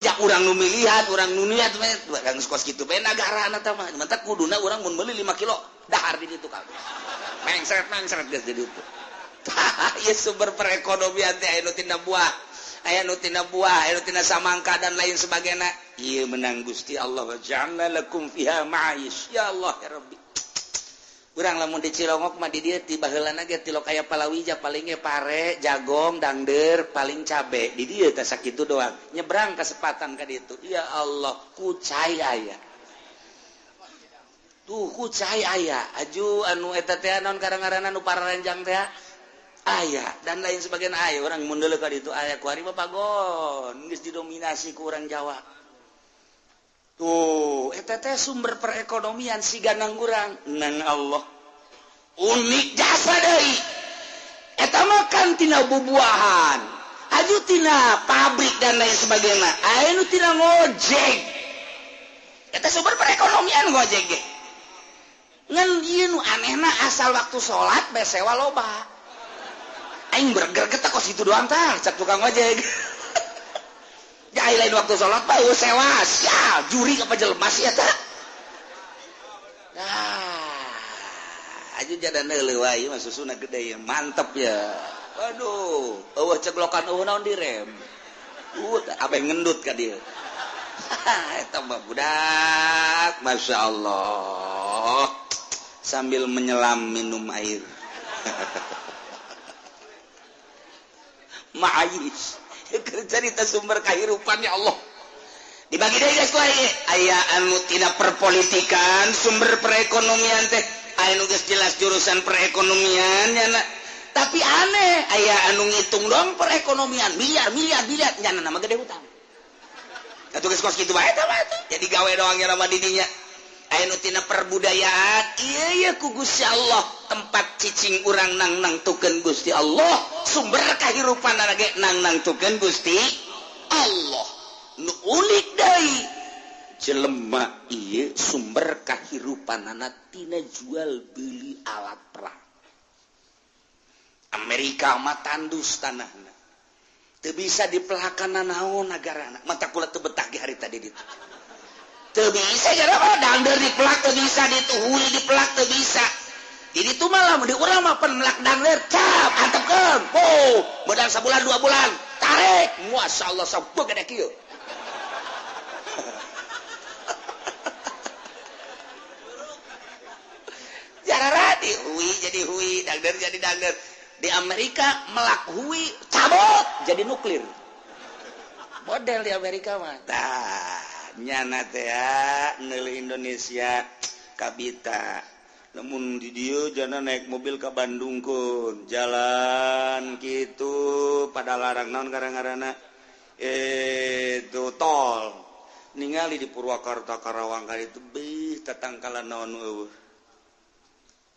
Ya urang nu milihan, urang nu niat mah geus kos kitu bae nagarana tah mah. Mantak kuduna urang mun meuli 5 kilo dahar di ditu kabeh. Mengsret mengsret geus di ditu. Tah ieu sumber perekonomian teh aya nu tina buah, aya nu tina buah, aya nu tina samangka dan lain sebagainya. Ieu menang Gusti Allah wa ja'alna lakum fiha ma'ayish. Ya Allah ya Rabbi. Urang lamun di Cilongok mah di dieu ti baheulana ge tilok aya palawija paling ge pare, jagong, dangder, paling cabe. Di dieu teh sakitu doang. Nyebrang kesempatan ka ditu. Ya Allah, kucai aya. Tuh kucai aya. Aju anu eta teh naon karang-ngaranna nu pararenjang teh aya dan lain sebagainya aya. Urang mun deuleu ka ditu aya kuari mah pagon geus didominasi ku urang Jawa. Tuh, eta teh sumber perekonomian siga nang urang nang Allah. Unik jasa deui. Eta mah kan tina bubuahan, aju tina pabrik dan lain sebagainya. Aya nu tina ngojek. Eta sumber perekonomian ngojek ge. Ngan ieu nu anehna asal waktu salat bae sewa loba. Aing bergerget kos kitu doang tah, cak tukang ojek. Ya lain waktu sholat mah eueuh sewa sia juri apa jelema sia tah. Nah, aju jadana leuwih wae mah susuna gede ya, mantep ya. Waduh, eueuh ceglokan eueuh naon direm. Abeh ngendut ka dieu. Eta mah budak, Masya Allah. Sambil menyelam minum air. Ma'ayis. Cerita sumber kehidupan ya Allah. Dibagi deui geus ku aing. Aya anu tina perpolitikan, sumber perekonomian teh aya nu geus jelas jurusan perekonomian nya na. Tapi aneh, aya anu ngitung doang perekonomian miliar miliar miliar nya na mah gede hutang. Atuh geus kos kitu bae tah mah atuh. Jadi gawe doang nya mah di dinya. Aya nu tina perbudayaan, ieu ye ku Gusti Allah tempat cicing urang nang nangtukeun Gusti Allah, sumber kahirupan ge nang nangtukeun Gusti Allah. Nu unik deui jelema ieu sumber kahirupanana tina jual beli alat perang. Amerika mah tandus tanahna. Teu bisa dipelakan naon nagarana. Mata kula teu betah ge harita di ditu. Teu bisa gara dangder dipelak teu bisa dituhui dipelak teu bisa. Jadi itu malah di urang mah pen melak dangder cap antepkeun. Oh, modal sabulan 2 bulan tarik. Masyaallah sabuh gede kieu. Jarara dihui jadi hui, dangder jadi dangder. Di Amerika melak hui cabut jadi nuklir. Model di Amerika mah. Tah nyana teh neuleuh Indonesia kabita. Namun di dieu jana naik mobil ka Bandung kun jalan kitu pada larang naon karang-karana itu tol ningali di Purwakarta Karawang ka ditu beuh tatangkalan naon eueuh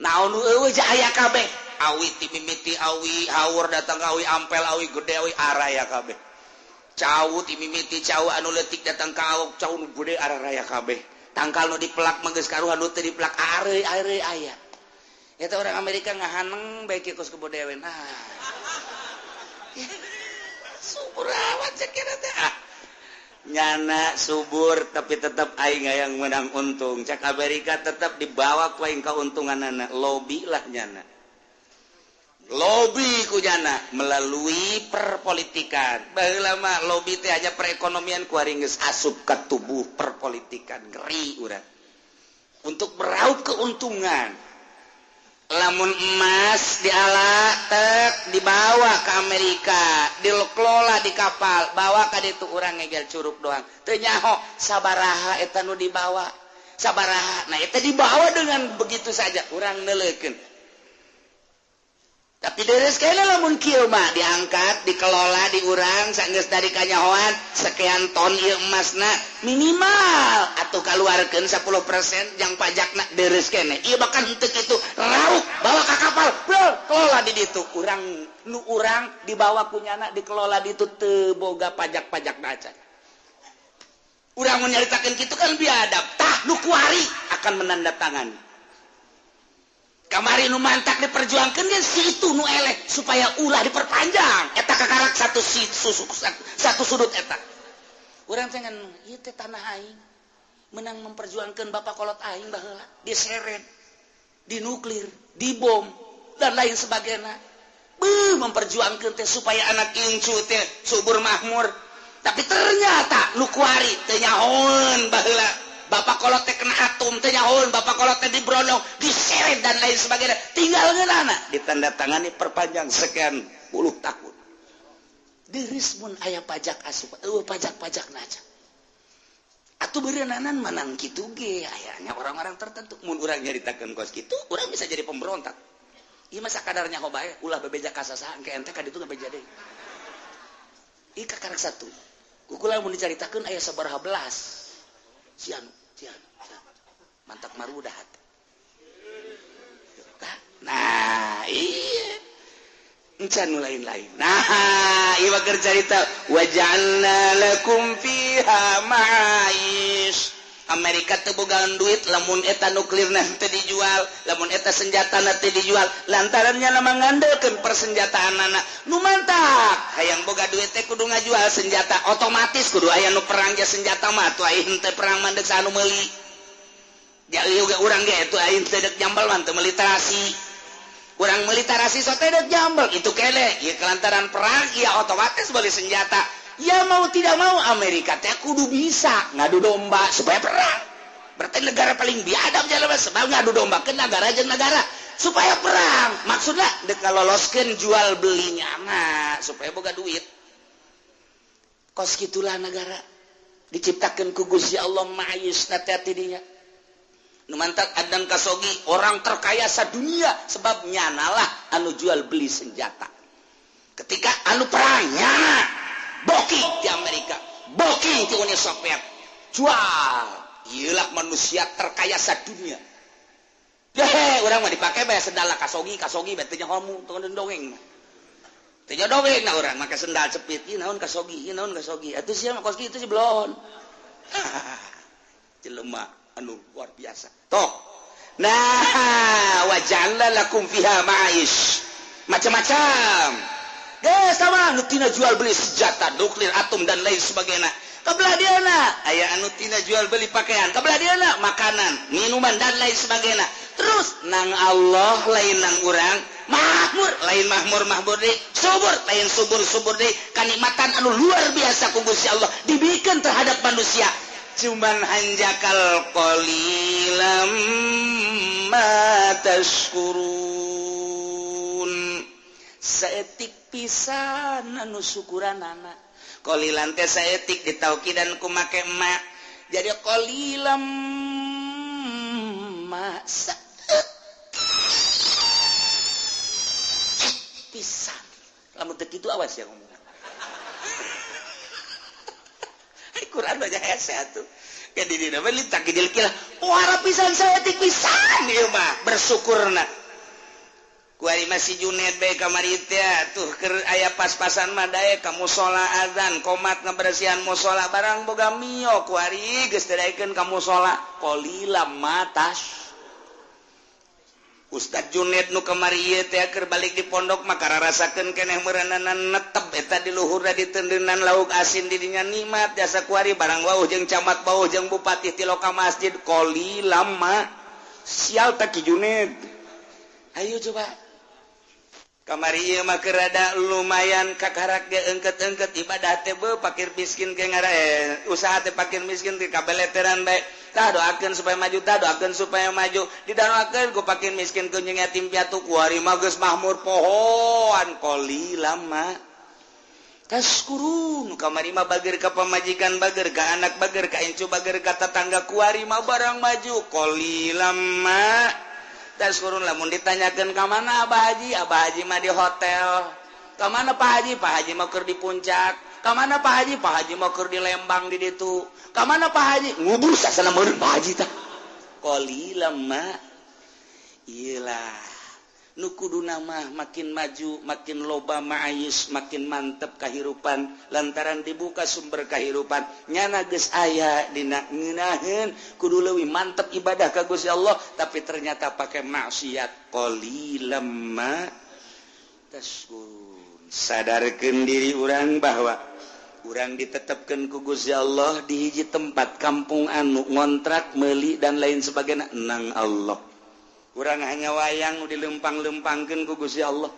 naon eueuh aya kabeh awi ti mimiti awi haur datang ka awi ampel awi gede awi araya kabeh cau ti mimiti cau anu leutik datang ka awok cau nu gede araya kabeh tangkal nu dipelak mah geus karuhan nu teu dipelak areuy-areuy aya eta orang Amerika ngahaneng bae kieu kos kebo dewe nah subur amat cek teh ah nyana subur tapi tetep aing hayang menang untung cek Amerika tetep dibawa ku aing kauntunganana lobi lah nyana lobi ku nyana melalui perpolitikan baheula mah lobi teh hanya perekonomian ku ari geus asup ka tubuh perpolitikan ngeri urang untuk meraup keuntungan lamun emas diala tek dibawa ke Amerika dikelola di kapal bawa ka ditu urang ngegel curug doang teu nyaho sabaraha eta nu dibawa sabaraha nah eta dibawa dengan begitu saja urang neuleukeun tapi deres kayaknya lamun kieu mah diangkat dikelola diurang sanggeus dari kanyahoan sekian ton ieu emasna minimal atau kaluarkeun 10% jang pajakna deres keneh ieu bahkan henteu kitu raup bawa ka kapal bro kelola di ditu urang nu urang dibawa ku nyana dikelola ditu teu boga pajak-pajak acan urang mun nyaritakeun kitu kan biadab tah nu kuari akan menandatangani kamari nu mantak diperjuangkeun ge si itu nu eleh supaya ulah diperpanjang eta kakarak satu sudut eta Urang teh ngan ieu teh tanah aing. Menang memperjuangkan bapak kolot aing baheula, diseret, dinuklir, dibom dan lain sebagainya. Beuh, memperjuangkan teh supaya anak incu teh subur makmur. Tapi ternyata nu kuari teu nyahoeun baheula. Bapak kolot teh kena atom teu nyahoeun, bapak kolot teh dibrondong, diseret dan lain sebagainya. Tinggal ngeunana ditandatangani perpanjang sekian puluh tahun. Deris mun aya pajak asup, eueuh pajak-pajak naca. Atuh beureunanan manang kitu ge ayanya orang-orang tertentu mun urang nyaritakeun kos kitu, urang bisa jadi pemberontak. Ieu mah sakadar nyaho bae, ulah bebeja ka sasaha engke ente ka ditu bebeja deui. Ieu kakarek satu. Ku kula mun dicaritakeun aya sabaraha belas. Si anu, si anu, si anu. Mantak marudah hate. Nah, iya. Encan nu lain-lain. Nah, ieu mah keur carita waja'alna lakum fiha ma'aish. Amerika teu bogaan duit lamun eta nuklirna teu dijual, lamun eta senjatana teu dijual, lantaran nya mah ngandelkeun persenjataanana. Nu mantak hayang boga duit teh kudu ngajual senjata, otomatis kudu aya nu perang ja senjata mah atuh aing teh perang mah deuk anu meuli. Ja ieu ge urang ge atuh aing teh deuk jambal mah teu meuli terasi. Urang meuli tarasi sote deuk jambal itu kene ieu kelantaran perang ieu otomatis beli senjata. Ya mau tidak mau Amerika teh kudu bisa ngadu domba supaya perang. Berarti negara paling biadab jalan sebab ngadu domba ke negara jeung negara supaya perang. Maksudna dek loloskeun jual belinya mah supaya boga duit. Kos kitulah negara diciptakeun ku Gusti Allah ma'ayisna teh tidinya. Nu mantak Adnan Khashoggi orang terkaya sadunia sebab nyanalah anu jual beli senjata. Ketika anu perang nyana booking di Amerika, booking di Uni Soviet, jual. Iyalah manusia terkaya sadunia. Hehe, urang mah dipake bae sendal Khashoggi, Khashoggi bae teu nyaho teu dongeng. Teu dongeng na urang make sendal cepit, ieu naon Khashoggi, ieu naon Khashoggi. Atuh sia mah kos kitu sih belon. Jelema anu luar biasa. Toh. Nah, waja'alna lakum fiha ma'aish. Macam-macam. Geus sama anu tina jual beli senjata nuklir, atom dan lain sebagainya. Kabelah dieuna aya anu tina jual beli pakaian, kabelah dieuna makanan, minuman dan lain sebagainya. Terus nang Allah lain nang urang, makmur lain makmur makmur deui, subur lain subur subur deui. Kanikmatan anu luar biasa ku Gusti Allah dibikeun terhadap manusia. Cuman hanjakal qalilam ma tashkurun. Saetik pisan anu syukuranana. Qalilan teh saetik ditaukidan ku make ma. Jadi qalilam ma saetik pisan. Lamun teu kitu awas ya ngomong. Quran baca hese atuh. Ka di dina mah litakidil kilah. Wara pisan saetik pisan ieu mah bersyukurna. Kuari masih Junet bae kamari teh tuh keur aya pas-pasan mah daek ka musala azan komat ngabersihan musala barang boga mio kuari geus teu daekeun ka musala qalilam matas. Ustad Junet nu kamari ieu teh keur balik di pondok mah kararasakeun keneh meureunana netep eta di luhurna ditendenan lauk asin di dinya nikmat jasa kuari barang wauh jeung camat wauh jeung bupati ti loka masjid qalilam ma sial teh Ki Junet. Ayo coba kamari ieu mah keur rada lumayan kakarak ge engket-engket ibadah teh beuh pakir miskin ke ngara usaha teh pakir miskin teh kabeleteran bae. Tah doakeun supaya maju, tah doakeun supaya maju. Didoakeun ku pakir miskin ku jeung yatim piatu kuari mah geus mahmur pohoan qalilam ma tashkurun. Kamari mah bager ka pamajikan, bager ka anak, bager ka incu, bager ka tetangga kuari mah barang maju qalilam ma tashkurun. Lamun ditanyakeun ka mana Abah Haji? Abah Haji mah di hotel. Ka mana Pak Haji? Pak Haji mah keur di puncak. Ka mana Pak Haji? Pak Haji mah keur di Lembang di ditu. Ka mana Pak Haji? Ngubur sasana meureun Pak Haji tah. Qalilam ma. Iyalah. Nu kuduna mah makin maju, makin loba ma'ayis, makin mantep kahirupan lantaran dibuka sumber kahirupan. Nyana geus aya dina ngeunaheun kudu leuwih mantep ibadah ka Gusti Allah, tapi ternyata pakai maksiat. Qalilam ma tashkurun. Sadarkeun diri urang bahwa Urang ditetapkan ku Gusti Allah di hiji tempat kampung anu ngontrak meuli dan lain sebagainya nang Allah. Urang hanya wayang dilempang-lempangkeun ku Gusti Allah.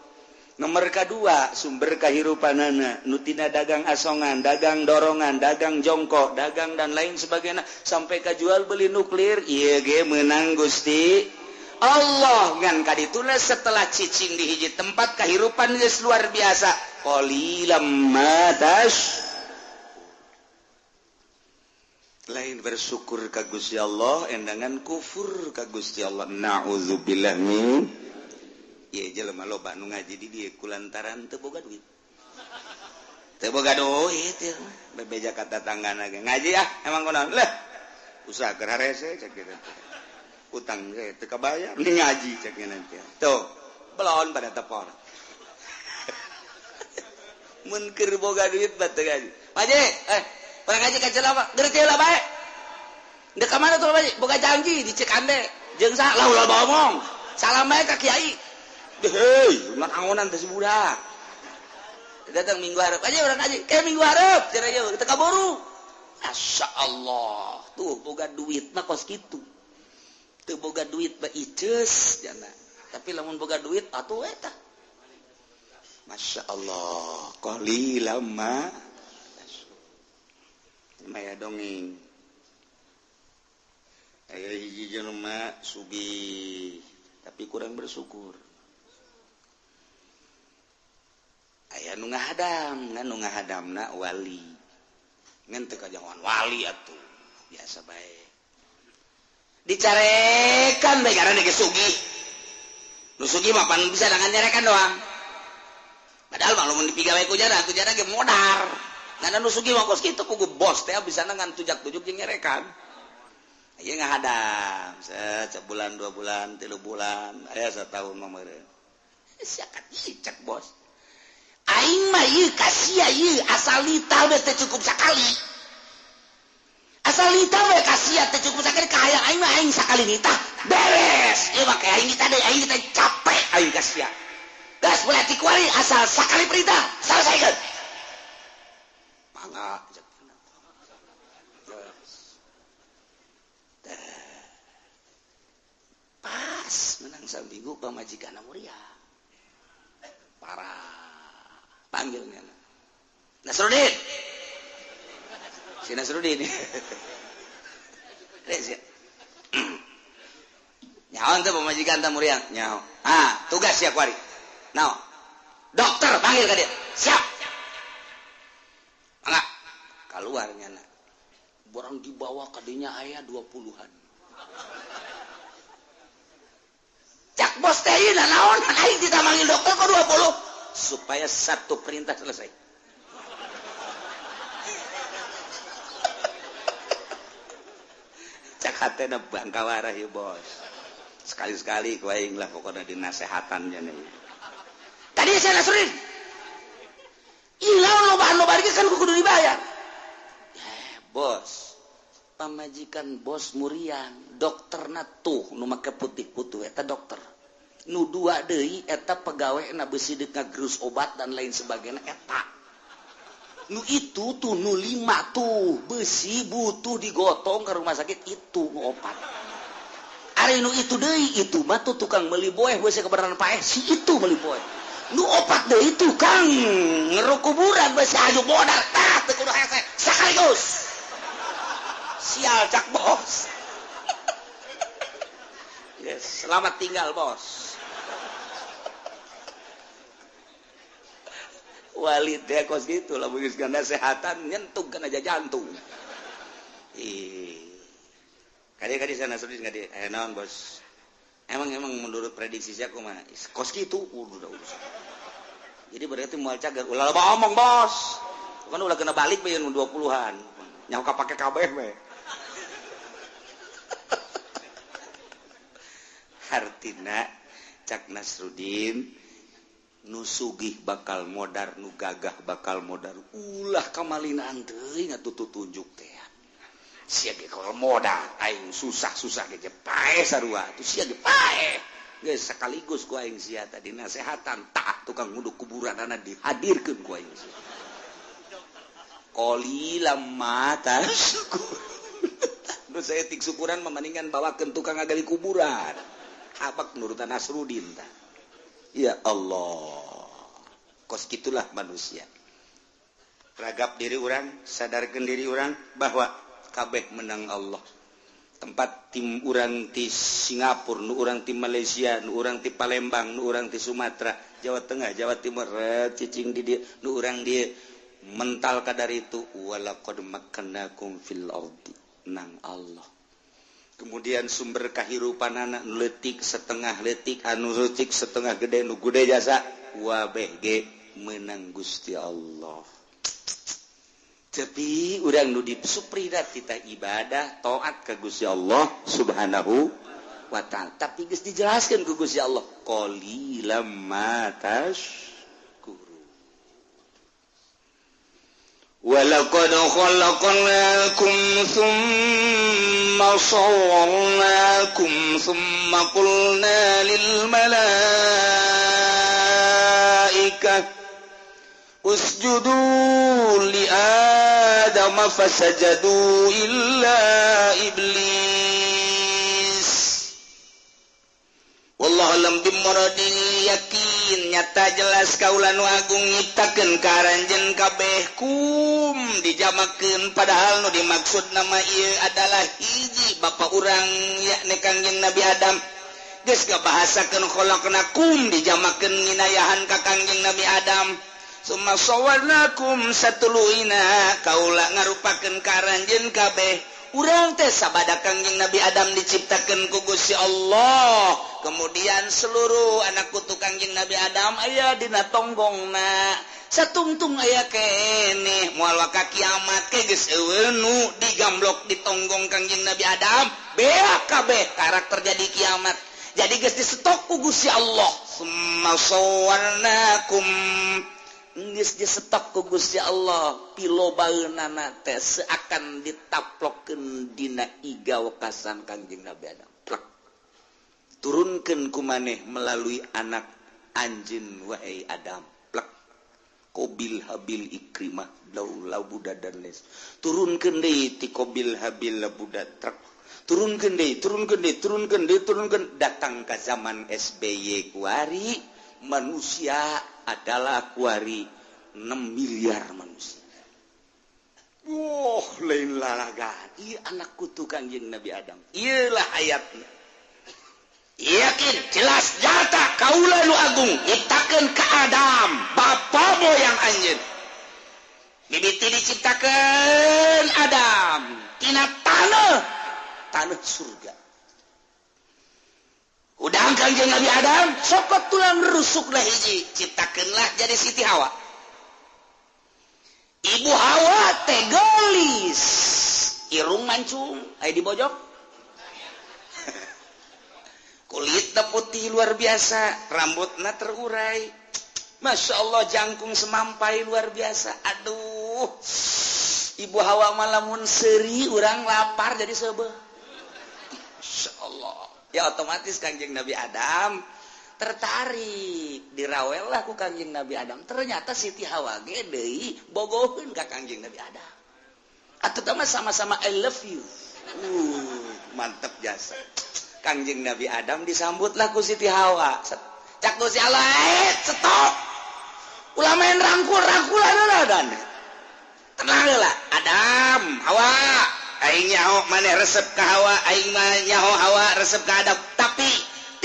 Nomor kedua sumber kahirupanana nu tina dagang asongan, dagang dorongan, dagang jongkok, dagang dan lain sebagainya sampai ka jual beli nuklir ieu ge meunang Gusti Allah. Ngan kadituna setelah cicing di hiji tempat kahirupan geus luar biasa. Qalilam ma tas lain bersyukur ka Gusti Allah endangan kufur ka Gusti Allah. Na'udzubillah min ieu jelema loba nu ngaji di dieu kulantaran teu boga duit. Teu boga duit ieu mah bebeja ka tatanggana ge ngaji ah emang kunaon leh usaha keur harese cek kitu. Utang ge teu kabayar ni ngaji cek nanti. Tuh belon pada tepor. Mun keur boga duit mah teu ngaji. Ngaji orang ngaji ka celama, gerti lah bae. Ndek ka mana tuh bae? Boga janji di Cikande. Jeung saha lah ulah ngomong. Salam bae ka kiai. Hei, angonan teh si budak. Datang minggu hareup. Aja urang ngaji. Ke minggu hareup cenah ieu teu kaburu. Masya Allah. Tuh boga duit mah kos kitu. Teu boga duit mah iceus jana. Tapi lamun boga duit atuh eta. Masya Allah. Qalilam ma maya dongeng aya hiji jelema sugih tapi kurang bersyukur. Aya nu ngahadam, ngan nu ngahadamna wali. Ngan teu kajangan wali atuh, biasa bae. Dicarekan bae karena geus sugih. Nu sugih mah pan bisa dengan nyarekan doang. Padahal mah lamun dipigawe ku jara ge modar. Nah, nu sugih mah kos kitu kugu bos teh bisa ngan tujak-tujuk jeung nyerekan. Ieu ngahadam, sebulan, 2 bulan, 3 bulan, aya satahun mah meureun. Sia kacicek bos. Aing mah ieu ka sia ieu asal nitah we teh cukup sakali. Asal nitah we ka sia teh cukup sakali kahayang aing mah aing sakali nitah beres. Ieu mah aing nitah deui, aing nitah capek aing ka sia. Geus mulai ti kuari asal sakali perintah selesaikeun. Mangga pas menang saminggu pamajikan muria parah panggilnya Nasrudin, si Nasrudin nyaon tuh pamajikan ta muria nyaon ah tugas ya kuari naon dokter panggil ka dia siap. Mangga keluar nyana borang dibawa kadinya aya 20-an. Cak bos teh ieu naon aing kita manggil dokter kok 20 supaya satu perintah selesai. Cak hatena bangkawarah ieu bos. Sekali-sekali ku aing lah pokona dinasehatan nya. Tadi saya Nasrudin. Ilah loba-loba kan kudu dibayar. Ya, bos. Pamajikan bos muriang, dokterna tuh nu make putih-putih eta dokter. Nu dua deui eta pegawena beusi deuk ngagerus obat dan lain sebagainya eta. Nu itu tuh nu 5 tuh beusi butuh digotong ke rumah sakit itu nu 4. Ari nu itu deui itu mah tuh tukang meuli boeh beusi kebenaran paeh si itu meuli boeh. Nu 4 deui tukang ngeruk kuburan beusi aju modal tah teu kudu hese sekaligus. Sial cak bos. Yes, selamat tinggal bos. Walid teh kos gitu lah geus nasehatan nyentuh kana jantung. Ih. Kadi-kadi sana Nasrudin kadi naon bos. Emang menurut prediksi saya kumaha? Kos kitu udah urusan. Jadi berarti moal cager ulah loba omong bos. Kan ulah kena balik bae nu 20-an. Nyaho ka pake kabeh we. Hartina cak Nasrudin nu sugih bakal modar nu gagah bakal modar ulah kamalinaan teuing atuh tutunjuk teh. Sia ge kalau modar aing susah-susah ge paeh sarua atuh sia ge paeh. Geus sekaligus ku aing sia tadi nasehatan tah tukang nguduk kuburanana dihadirkeun ku aing sia. Qalilam ma tasykur. Nu saeutik syukuran mendingan bawakeun tukang ngagali kuburan. Habak nurutan Nasrudin tah. Ya Allah. Kos gitulah manusia. Ragap diri urang, sadarkan diri urang bahwa kabeh menang Allah. Tempat tim urang ti Singapura, nu urang ti Malaysia, nu urang ti Palembang, nu urang ti Sumatera, Jawa Tengah, Jawa Timur, cicing di dieu, nu urang dieu mental kadar itu walaqad makkannakum fil ardi nang Allah. Kemudian sumber kehidupan anak letik setengah letik, anu letik setengah gede, nu gede jasa wabeh ge menang Gusti Allah. Tapi urang nu disupridat kita ibadah taat ke Gusti Allah Subhanahu wa ta'ala. Tapi geus dijelaskeun ku Gusti Allah qalilam ma tashkuru. Walaqad khalaqnakum thumma sawwarnakum thumma qulna lil malaikah usjudu li Adam fasajadu illa iblis. Wallahu alam bimuradi, yakin nyata jelas kaula nu agung nyiptakeun ka aranjeun kabeh kum dijamakeun, padahal nu dimaksud nama ieu adalah hiji bapa urang yakni Kangjeng Nabi Adam. Geus ngabahasakeun khalaqnakum dijamakeun nginayahan ka Kangjeng Nabi Adam. Summa sawwarnakum satuluina kaula ngarupakeun ka aranjeun kabeh. Urang teh sabada Kangjeng Nabi Adam diciptakeun ku Gusti Allah. Kemudian seluruh anak putu Kangjeng Nabi Adam aya dina tonggongna. Satungtung aya keneh moal waka kiamat ke geus eueuh nu digamblok di tonggong Kangjeng Nabi Adam. Beak kabeh karakter jadi kiamat. Jadi geus disetok ku Gusti Allah. Summa sawwarnakum geus disetok ku Gusti Allah pilobaeunana teh seakan ditaplokeun dina iga wekasan Kangjeng Nabi Adam. Plek. Turunkeun ku maneh melalui anak anjeun wahai Adam. Plek. Kobil Habil Ikrimah Labuda dan les. Turunkeun deui ti Kobil Habil Labuda trek. Turunkeun deui, turunkeun deui, turunkeun deui, turunkeun datang ka zaman SBY kuari manusia adalah kuari 6 miliar manusia. Wah, lain lalagan. Ieu anak kutu Kangjeng Nabi Adam. Ieu lah ayatna. Yakin jelas nyata kaula nu agung nyiptakeun ka Adam, bapa moyang anjeun. Mimiti diciptakeun Adam tina tanah, tanah surga. Udang Kangjeng Nabi Adam sokot tulang rusuklah hiji, ciptakeunlah jadi Siti Hawa. Ibu Hawa teh geulis, irung mancung, aya di bojok. Kulitna putih luar biasa, rambutna terurai. Masya Allah jangkung semampai luar biasa. Aduh, Ibu Hawa malamun seuri urang lapar jadi seubeuh. Masya Allah. Ya otomatis Kangjeng Nabi Adam tertarik, dirawel lah ku Kangjeng Nabi Adam. Ternyata Siti Hawa ge deui bogoheun ka Kangjeng Nabi Adam. Atuh mah sama-sama I love you. Mantep jasa. Kangjeng Nabi Adam disambutlah ku Siti Hawa. Cak Gusti Allah, stop. Ulah main rangkul-rangkulan lah dan. Tenang lah, Adam, Hawa. Aing nyaho maneh resep ka Hawa, aing mah nyaho Hawa resep ka Adam. Tapi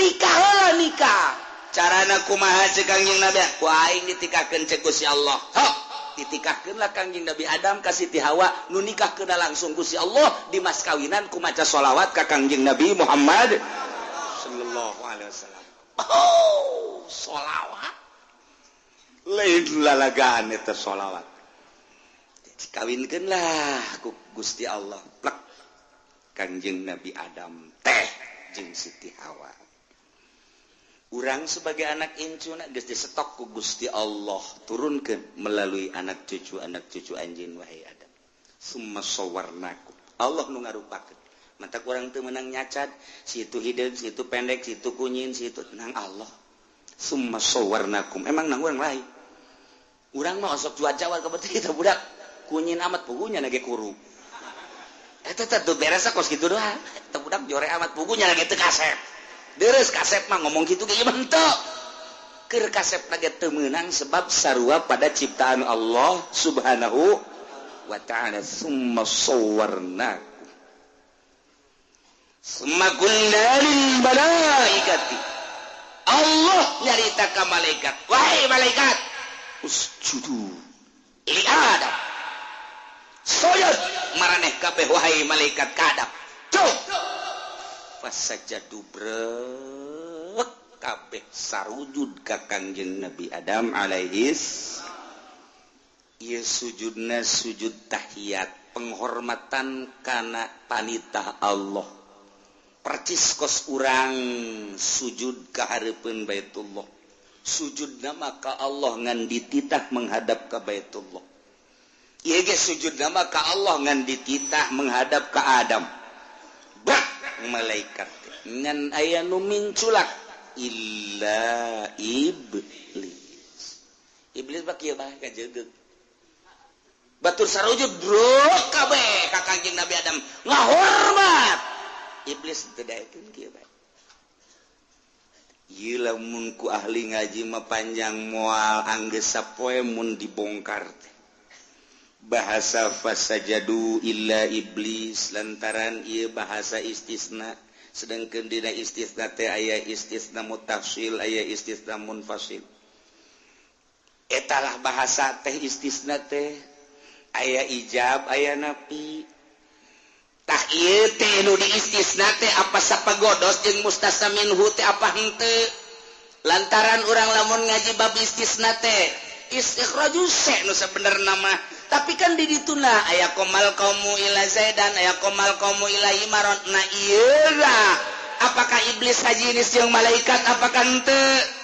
tikah heula nikah. Carana kumaha ceuk Kangjeng Nabi? Ku aing ditikahkeun ceuk Gusti Allah. Hok, ditikahkeunlah Kangjeng Nabi Adam ka Siti Hawa, nu nikahkeunna langsung Gusti Allah di mas kawinan ku maca sholawat ka Kangjeng Nabi Muhammad sallallahu alaihi wasallam. Oh, sholawat. Lain lalagaan eta sholawat. Dikawinkeunlah ku Gusti Allah. Plek. Kangjeng Nabi Adam teh jeung Siti Hawa. Urang sebagai anak incuna geus disetok ku Gusti Allah, turunkeun melalui anak cucu anjeun wahai Adam. Summa sawarnakum. Allah nu ngarupakeun. Mata kurang teu meunang nyacat, situ hideung, situ pendek, situ kunyin, situ nang Allah. Summa sawarnakum. Emang nang urang lain. Urang mah osok cuaca war kebetul itu budak. Kunyin amat pugunya nage kuru. Eta teh teu beres kos kitu doang. Eta budak jore amat pugunya nage teu kasep. Deres kasep mah ngomong kitu ge ieu henteu. Keur kasep nage teu meunang sebab sarua pada ciptaan Allah Subhanahu wa ta'ala. Summa sawwarnakum summa qulna lil malaikati. Allah nyarita ka malaikat, wahai malaikat, usjudu li Adam. Sujud maraneh kabeh wahai malaikat ka Adam. Cuk. Fasajadu brek kabeh sarujud ka Kangjeng Nabi Adam alaihis. Ieu sujudna sujud tahiyat, penghormatan kana panitah Allah. Percis kos urang sujud ka hareupeun Baitullah. Sujudna maka Allah ngan dititah menghadap ka Baitullah. Ieu ge sujudna maka Allah ngan dititah menghadap ka Adam. Bak malaikat ngan aya nu minculak illa iblis. Iblis bak ieu bae kajegeug. Batur sarujud brok kabeh ka Kangjeng Nabi Adam ngahormat. Iblis teu daekeun kieu bae. Ieu lamun ku ahli ngaji mah panjang moal anggeus sapoe mun dibongkar teh. Bahasa fasajadu illa iblis lantaran ieu bahasa istisna, sedangkeun dina istisna teh aya istisna mutafsil, aya istisna munfasil. Etalah bahasa teh istisna teh aya ijab, aya nafi. Tah ieu teh nu diistisna teh apa sapagodos jeung mustasna minhu teh apa henteu. Lantaran urang lamun ngaji bab istisna teh istikhraju se nu sabenerna mah, tapi kan di dituna aya qomal qaumu ila zaidan, aya qomal qaumu ila imaron. Nah ieu lah apakah iblis sajinis jeung malaikat apakah henteu?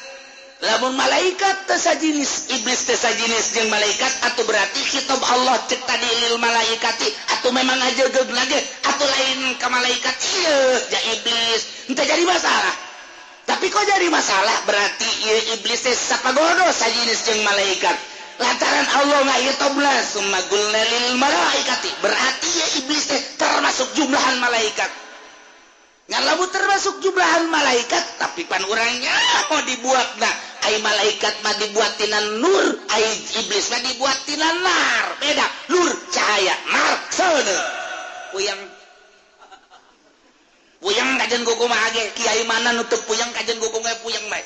Lamun malaikat teu sajinis, iblis teu sajinis jeung malaikat, atau berarti khitab Allah cek tadi lil malaikati atau memang ajegeug lagi atau lain ka malaikat ieu ja iblis henteu jadi masalah. Tapi kok jadi masalah berarti ieu iblis teh sapagodo sajinis jeung malaikat. Lantaran Allah ngahitobna summa qulna lil malaikati, berarti ieu iblis teh termasuk jumlahan malaikat. Ngan lamun termasuk jumlahan malaikat tapi pan urangnya mau dibuatna ai malaikat mah dibuat tina nur, ai iblis mah dibuat tina nar. Beda, nur cahaya, nar seuneu. Puyeng. Puyeng kajen kumaha ge, kiai mana nutup puyeng kajen kumaha puyeng bae.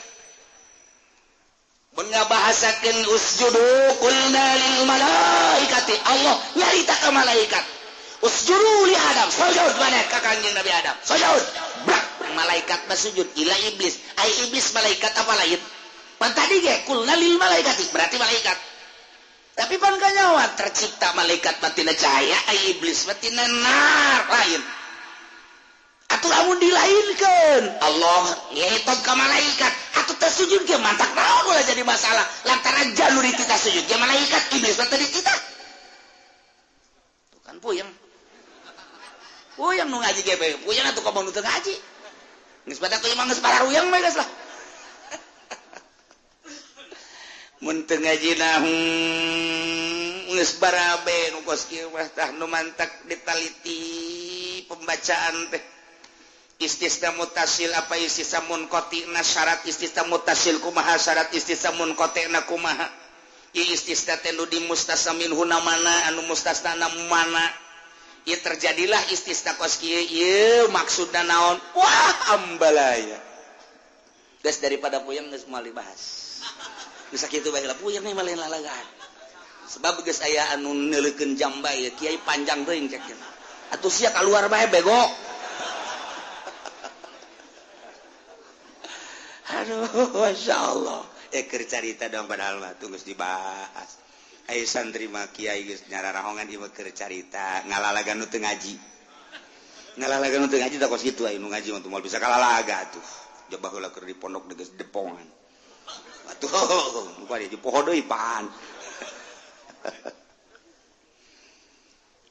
Mun ngabahasakeun usjudu qulna lil malaikati, Allah nyarita ka malaikat. Usjudu li Adam, sujud maneh ka Kangjeng Nabi Adam. Sujud. Brak, malaikat mah sujud ila iblis. Ai iblis malaikat apa lain? Pan tadi ge qulna lil malaikati berarti malaikat. Tapi pan kanyawa tercipta malaikat mah tina cahaya, ai iblis mah tina nar lain. Atuh lamun dilainkeun Allah ngitab ka malaikat, atuh teu sujud ge mantak naon ulah jadi masalah. Lantaran jalur kita sujud ge malaikat, iblis mah teu dititah. Tuh kan puyeng. Puyeng nu ngaji ge puyeng atuh komo nu teu ngaji. Geus pada kuy mah geus pararuyeng mah geus lah. Mun teu ngaji na geus barabe nu kos kieu mah tah nu mantak ditaliti pembacaan teh. Istisna mutasil apa istisna munqati na syarat istisna mutasil kumaha, syarat istisna munqati na kumaha. Ieu istisna teh nu di mustasna minhu na mana, anu mustasna na mana. Ieu terjadilah istisna kos kieu, ieu maksudna naon? Wah, ambalaya. Geus daripada puyeng geus moal dibahas. Geus sakitu bae lah puyeng mah lain lalagaan. Sebab geus aya anu neuleukeun jambai kiai panjang teuing cek. Atuh sia kaluar bae bego. Aduh, Masya Allah. Keur carita dong padahal mah tunggu dibahas. Ayo santri mah kiai geus nyararahongan ieu keur carita ngalalagan nu teu ngaji. Ngalalagan nu teu ngaji tah kos kitu aya nu ngaji mah moal bisa kalalaga atuh. Jabah heula keur di pondok geus depongan. Atuh, muka dia dipoho deui pan.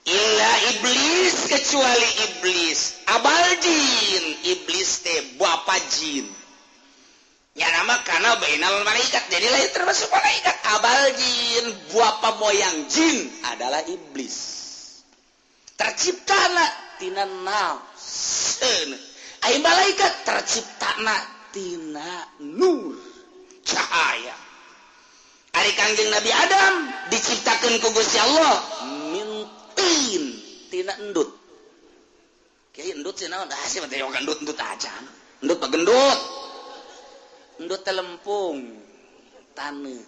Illa iblis kecuali iblis. Abal jin, iblis teh bapa jin. Ya nama karena bainal malaikat, jadi lain termasuk malaikat. Abal jin, buapa moyang jin adalah iblis. Terciptana tina nafs. Ai malaikat terciptana tina nur, cahaya. Ari Kangjeng Nabi Adam diciptakan ku Gusti Allah min tin, tina endut. Kiai, endut sih naon? Ah, sih mah teh endut endut aja. Endut mah gendut. Endut teh lempung taneuh.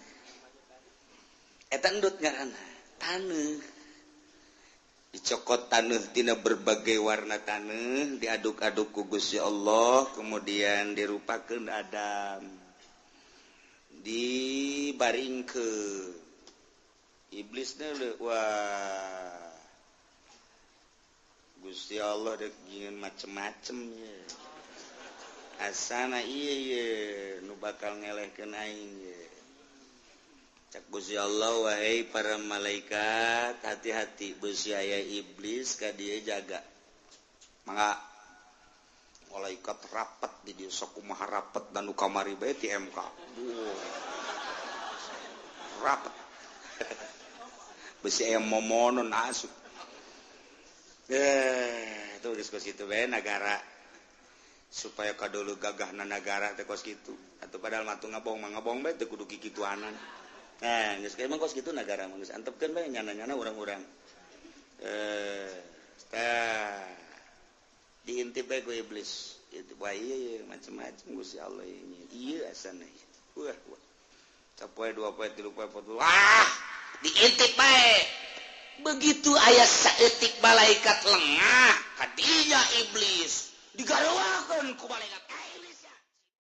Eta endut ngaranna, taneuh. Dicokot taneuh tina berbagai warna taneuh, diaduk-aduk ku Gusti Allah, kemudian dirupakeun Adam. Dibaringkeun. Iblisnya, wah, Gusti Allah dek ingin macem-macem ya. Asana iya iya nu bakal ngelehkeun aing ye. Cak Gusti Allah, "Wahai para malaikat, hati-hati, besi aya iblis ka dieu, jaga." Mangga malaikat rapat di dieu, sok kumaha rapat dan nu kamari bae ti MK. Wow. Rapat. Besi aya momonon asup. Eh, itu geus kos kitu bae nagara, supaya kadulu gagahna nagara teh kos kitu. Atuh padahal mah ngabong mah ngabong bae, teu kudu kikituanan. Nah, geus emang kos kitu nagara mah, geus antepkeun bae nyana-nyana urang-urang. Eh, tah diintip bae ku iblis. Itu wah, iya, iya macam-macam Gusti Allah ini. Iya asana. Wah, wah. Sapoe, 2 poe, 3 poe, empat. Wah, diintip bae. Begitu aya saeutik malaikat lengah, kadinya iblis digarowakeun ku malaikat.